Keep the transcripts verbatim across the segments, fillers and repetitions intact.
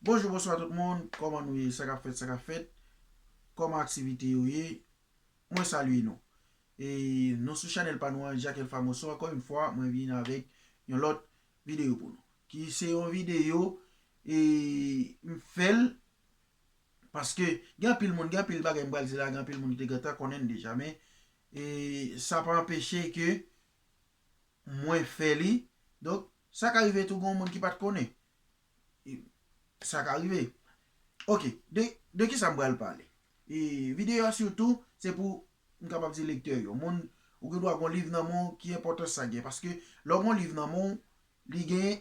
Bonjou, bonswa tout moun. Kòman nou ye? Sa k ap fèt, sa k ap fèt? Kòman aktivite yo ye? Mwen salye nou. E nou sou chanèl pa nou an, Jacques El Famoso. Ankò yon fwa, mwen vin avèk yon lòt videyo pou nou. Ki se yon videyo, e m fè l paske gen anpil moun, gen anpil bagay m pral di la, gen anpil moun ki te gentan konnen l deja, men e sa pa anpeche ke mwen fè li. Donk, sa ka rive tou gen moun ki pa t konnen. E, sa ka rive. Ok, de, de ki sa m pral pale? E videyo a sitou, se pou m kapab di lektè yo. Moun, ou gen dwa gen yon liv nan men w, ki enpòtans sa gen? Paske lè w gen yon liv nan men w, li gen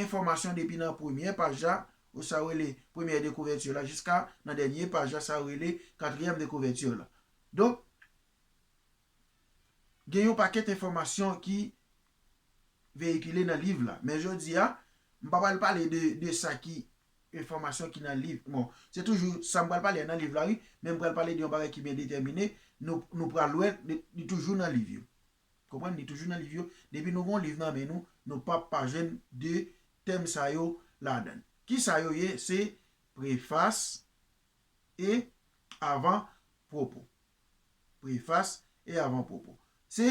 enfòmasyon depi nan premyè paj la, ou sa yo rele premyè dekouvèti la, jiska nan dènye paj la, sa yo rele katriyèm dekouvèti la. Donk, gen yon pakèt enfòmasyon ki veyikile nan liv la. Men jodi a, m pa pral pale de, de sa ki enfòmasyon ki nan liv. Bon, se toujou sa m pral pale a nan liv la, wi, men m pral pale de yon bagay ki byen detèmine. Nou, nou pral wè, li, li toujou nan liv yo. Konprann? Li toujou nan liv yo. Depi nou gen yon liv nan men nou, nou p ap pa jwenn de tèm sa yo ladan l. Ki sa yo ye? Se prefas e avan pwopo. Prefas e avan pwopo. Se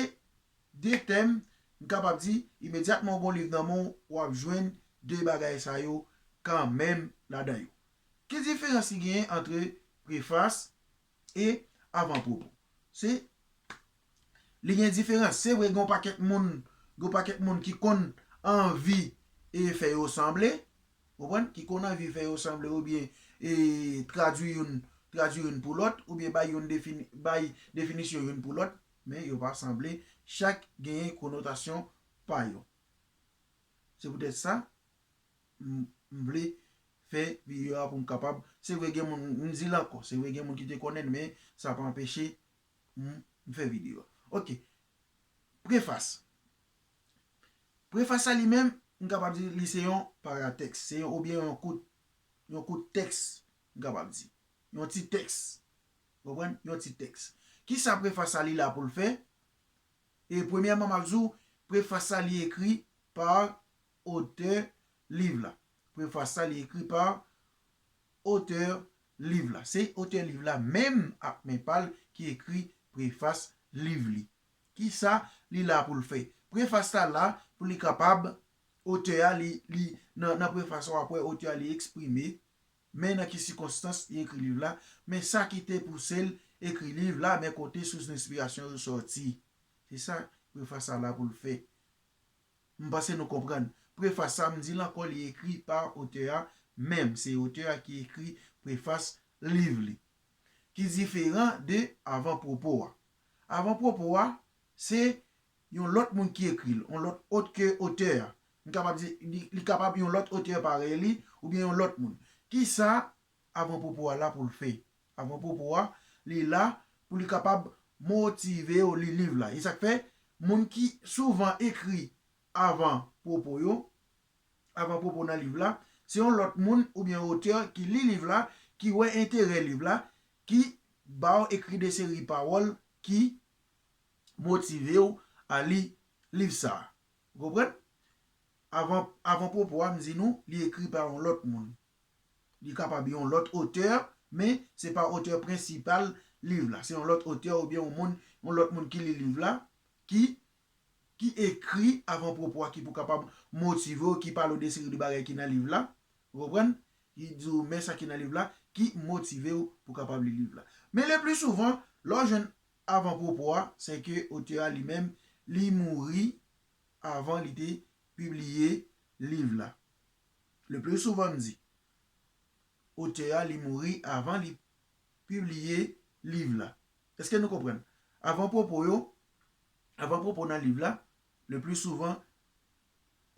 de tèm, m kapab di, imedyatman w gen yon liv nan men w, w ap jwenn de bagay sa yo kanmenm ladan yo. Ki diferans ki genyen ant prefas e avan pwopo? Se, li gen diferans. Se vre, gen yon pakèt moun, gen yon pakèt moun ki konn anvi e fè yo sanble, konprann? Ki konn anvi fè yo sanble oubyen e tradui youn, tradui youn pou lòt, oubyen bay youn defini-, bay definisyon youn pou lòt, men yo pa sanble. Chak genyen konotasyon pa yo. Se poutèt sa, m, m vle fè videyo a pou m kapab. Se vre gen moun, m di l ankò, se vre gen moun ki te konnen l, men sa pa anpeche m, m fè videyo a. Ok. Prefas. Prefas la li menm, m kapab di li se yon paratèks, se yon, oubyen yon kout, yon kout tèks, m kapab di. Yon ti tèks. Konprann? Yon ti tèks. Kisa prefas la li la pou l fè? E premyèman, m ap di w, prefas la li ekri pa otè liv la. Prefas la li ekri pa otè liv la. Se otè liv la menm ak men pa l ki ekri prefas liv li. Kisa li la pou l fè? Prefas la la pou li kapab, otè a li, li, nan, nan prefas la w ap wè otè a li eksprime, men nan ki sikonstans li ekri liv la, men sa ki te pouse l ekri liv la, men kote sous enspirasyon yo sòti. Se sa prefas la la pou l fè. M panse nou konprann. Prefas sa, m di l ankò, li ekri pa otè a menm. Se otè a ki ekri prefas liv li. Ki diferan de avan pwopo a. Avan pwopo a, se yon lòt moun ki ekri l, yon lòt òt ke otè a. M kapab di, li, li kapab yon lòt otè parèy li, oubyen yon lòt moun. Kisa avan pwopo a la pou l fè? Avan pwopo a, li la pou li kapab motive w li liv la. E sa k fè, moun ki souvan ekri avan pwopo yo, avan pwopo nan liv la, se yon lòt moun oubyen otè ki li liv la, ki wè enterè liv la, ki ba w ekri de seri pawòl ki motive w a li liv sa a. Ou konprann? Avan, avan pwopo a, m di nou, li ekri pa yon lòt moun. Li kapab yon lòt otè, men se pa otè prensipal liv la. Se yon lòt otè oubyen yon moun, yon lòt moun ki li liv la, ki, ki ekri avan pwopo a, ki pou kapab motive w, ki pale w de seri de bagay ki nan liv la. Ou konprann? Ki di w men sa ki nan liv la, ki motive w pou kapab li liv la. Men le pli souvan, lè w jwenn avan pwopo a, se ke otè a li menm, li mouri avan li te pibliye liv la. Le pli souvan m di, otè a li mouri avan li pibliye liv la. Èske nou konprann? Avan pwopo yo, avan pwopo nan liv la, le pli souvan,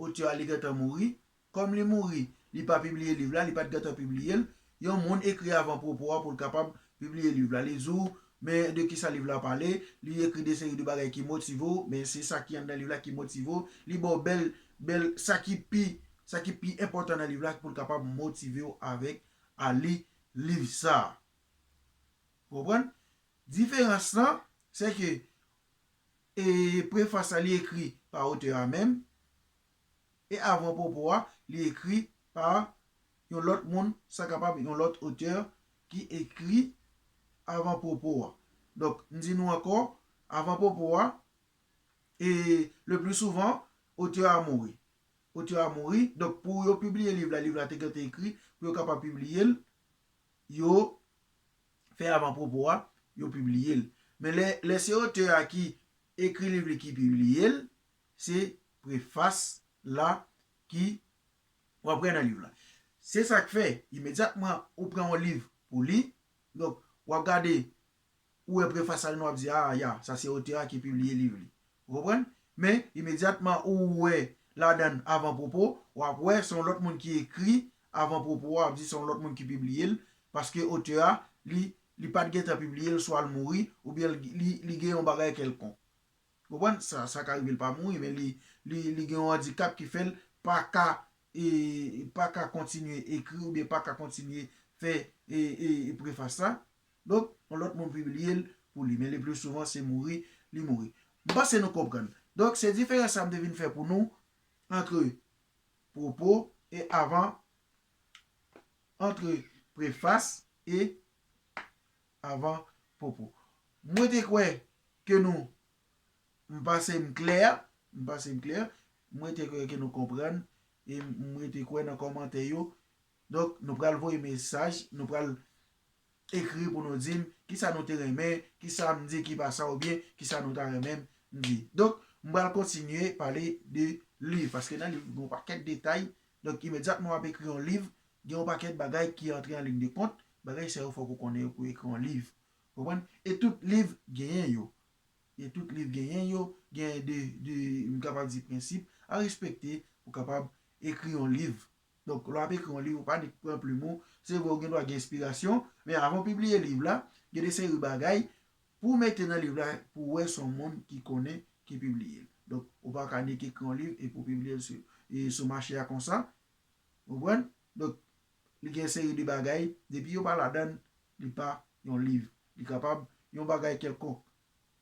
otè a li gentan mouri. Kòm li mouri, li pa pibliye liv la, li pa t gentan pibliye l. Yon moun ekri avan pwopo a pou l kapab pibliye liv la. Li di w, men de kisa liv la pale, li ekri de seri de bagay ki motive w, men se sa ki anndan liv la ki motive w. Li ba w bèl, bèl, sa ki pi, sa ki pi enpòtan nan liv la pou l kapab motive w avèk a li liv sa a. Ou konprann? Diferans lan, se ke, e, prefas la, li ekri pa otè a menm, e avan pwopo a, li ekri pa yon lòt moun, sa kapab yon lòt otè ki ekri avan pwopo a. Donk, m di nou ankò, avan pwopo a, e le pli souvan, otè a mouri. Otè a mouri, donk pou yo pibliye liv la, liv la te gentan ekri, pou yo kapab pibliye l, yo fè avan pwopo a, yo pibliye l. Men lè, lè se otè a ki ekri liv li ki pibliye l, se prefas la ki w ap wè nan liv la. Se sa k fè, imedyatman ou pran yon liv pou li, donk, w ap gade, ou wè prefas la, nou ap di, a, ya, sa se otè a ki pibliye liv li. Ou konprann? Men, imedyatman ou wè ladan avan pwopo, w ap wè se yon lòt moun ki ekri avan pwopo a, w ap di se yon lòt moun ki pibliye l, paske otè a, li, li pa t gentan pibliye l, swa l mouri, oubyen li, li, li gen yon bagay kèlkonk. Konprann? Sa, sa ka rive l pa mouri, men li, li, li gen yon andikap ki fè l pa ka, e, pa ka kontinye ekri oubyen pa ka kontinye fè, e, e, e prefas la. Donk, yon lòt moun pibliye l pou li, men le pli souvan se mouri, li mouri. M panse nou konprann. Donk, se diferans sa m te vin fè pou nou antre pwopo e avan, antre prefas e avan pwopo. Mwen te kwè ke nou, m panse m klè, m panse m klè, mwen te kwè ke nou konprann, e mwen te kwè nan kòmantè yo. Donk, nou pral voye mesaj, nou pral ekri pou nou di m kisa nou te renmen, kisa m di ki pa sa, oubyen kisa nou ta renmen m di. Donk, m pral kontinye pale de liv, paske nan liv, gen yon pakèt detay. Donk, imedyatman w ap ekri yon liv, gen yon pakèt bagay ki antre an liy de kont, bagay sa yo fòk ou konnen yo pou ekri yon liv. Konprann? E tout liv genyen yo. E tout liv genyen yo, genyen de, de, m kapab di prensip a respekte pou kapab ekri yon liv. Donk, lè w ap ekri yon liv, ou pa nik pran plim ou. Se vre, ou gen dwa gen enspirasyon, men avan w pibliye liv la, gen de seri bagay pou w mete nan liv la, pou w wè se yon moun ki konnen ki pibliye l. Donk, ou pa ka nik ekri yon liv epi w pibliye l sou, e sou mache a konsa. Ou konprann? Donk, li gen seri de bagay, depi yo pa ladan l, li pa yon liv. Li kapab yon bagay kèlkonk.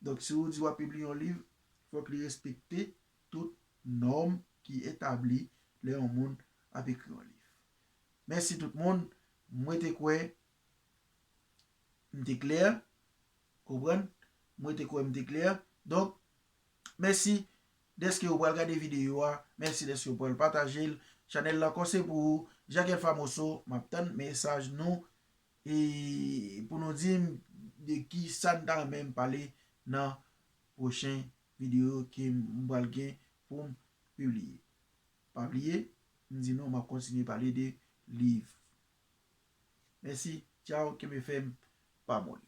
Donk, si w di w ap pibliye yon liv, fòk li respekte tout nòm ki etabli lè yon moun ap ekri yon liv. Mèsi tout moun. Mwen te kwè m te klè. Konprann? Mwen te kwè m te klè. Donk, mèsi dèske w pral gade videyo a. Mèsi dèske w pral pataje l. Chanèl la ankò se pou ou. Jacked Famoso, m ap tann mesaj nou. E pou nou di m de ki sa n ta renmen m pale nan pwochen videyo ke m pral gen pou m pibliye. Pa bliye, m di nou, m ap kontinye pale de liv. Mèsi, tchaw, kenbe fèm, pa moli.